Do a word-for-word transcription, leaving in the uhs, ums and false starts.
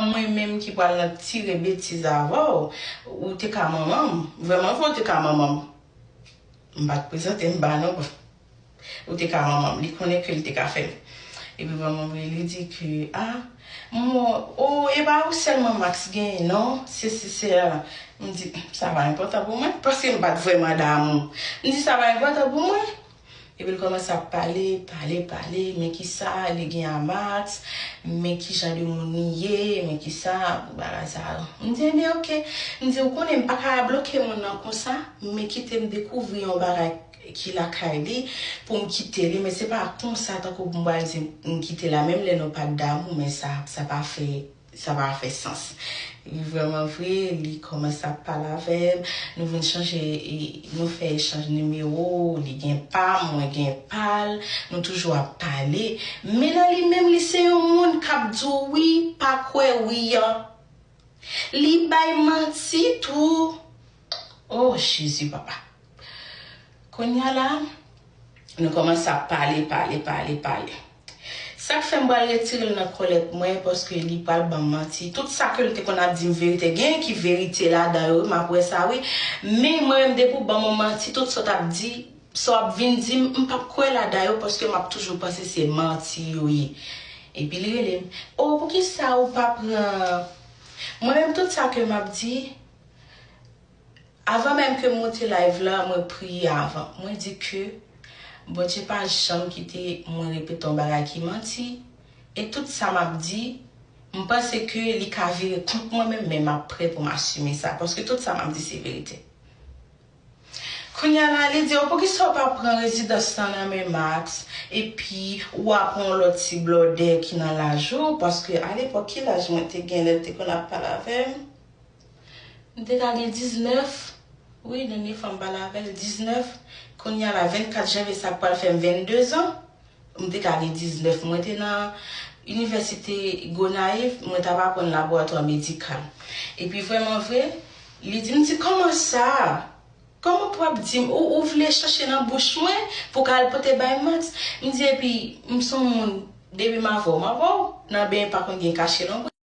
Mwen menm ki pral nan tire betiz avè w, ou te ka manman m. Vrèman vre, ou te ka manman m. M pa t prezante m ba non. Ou te ka manman m. Li konnen ke li te ka fè l. Epi vrèman vre, li di ke, ah, mwen, oh, e pa ou sèlman Max genyen, non? Se, se, se, ah. M di, sa pa enpòtan pou mwen, paske m pa t vrèman damou. M di, sa pa enpòtan pou mwen. Epi l kòmanse ap pale, pale, pale, men kisa li gen a Max, men ki jan de moun li ye, men kisa, bagay sa yo. M di, ebyen, oke. M di, ou konnen m pa ka bloke moun nan konsa, men kite m dekouvri yon bagay ki lakay li, pou m kite li, men se pa konsa tankou pou m pral di m kite l la, menm lè nou pa t damou, men sa, sa pa fè, sa pa fè sans. Epi vrèman vre, li kòmanse ap pale avè m, nou vin chanje, e, nou fè echanj nimewo, li gen pa m, mwen gen pa l, nou toujou ap pale. Men nan li menm, li se yon moun k ap di w wi, pa kwè wi an. Li bay manti tou. Oh, Jezi, papa. Kounye a la, nou kòmanse ap pale, pale, pale, pale. Sa k fè m pral retire l nan kòlèt mwen, paske li pral ban m manti. Tout sa ke l te konn ap di m verite, gen ki verite ladan yo, m ap wè sa wi. Men mwen menm, depi w ban m yon manti, tout sa w t ap di, sa w ap vin di m, m p ap kwè ladan yo, paske m ap toujou panse se manti yo ye. Epi li rele m, o, poukisa ou pa pran. Mwen menm, tout sa ke m ap di, avan menm ke m monte live la, mwen priye avan. Mwen di ke Bondye pa janm kite mwen repete yon bagay ki manti. E tout sa m ap di, m panse ke li ka vire kont mwen menm, men m ap prè pou m asime sa. Paske tout sa m ap di, se verite. Kounye a la, li di, o, poukisa w pa pran rezidans lan nan men Max, epi w a pran yon lòt ti blòdè ki nan laj ou, paske alepòk, ki laj mwen te gen lè l te konn ap pale avè m? M te ka gen diznèf. Wi, dènye fwa m pale avè l, diznèf. Kounye a la, vennkat janvye, sa k pral fè m venndezan. M te ka gen diznèf. Mwen te nan Inivèsite Gonayiv, mwen t ap aprann laboratwa medikal. Epi vrèman vre, li di m, di, kòman sa? Kòman pou ap di m, ou, ou vle chache nan bouch mwen pou ka al pote bay Max? M di, epi, m se yon moun, depi m avè w, m avè w. Nan benyen pa konn gen kache non.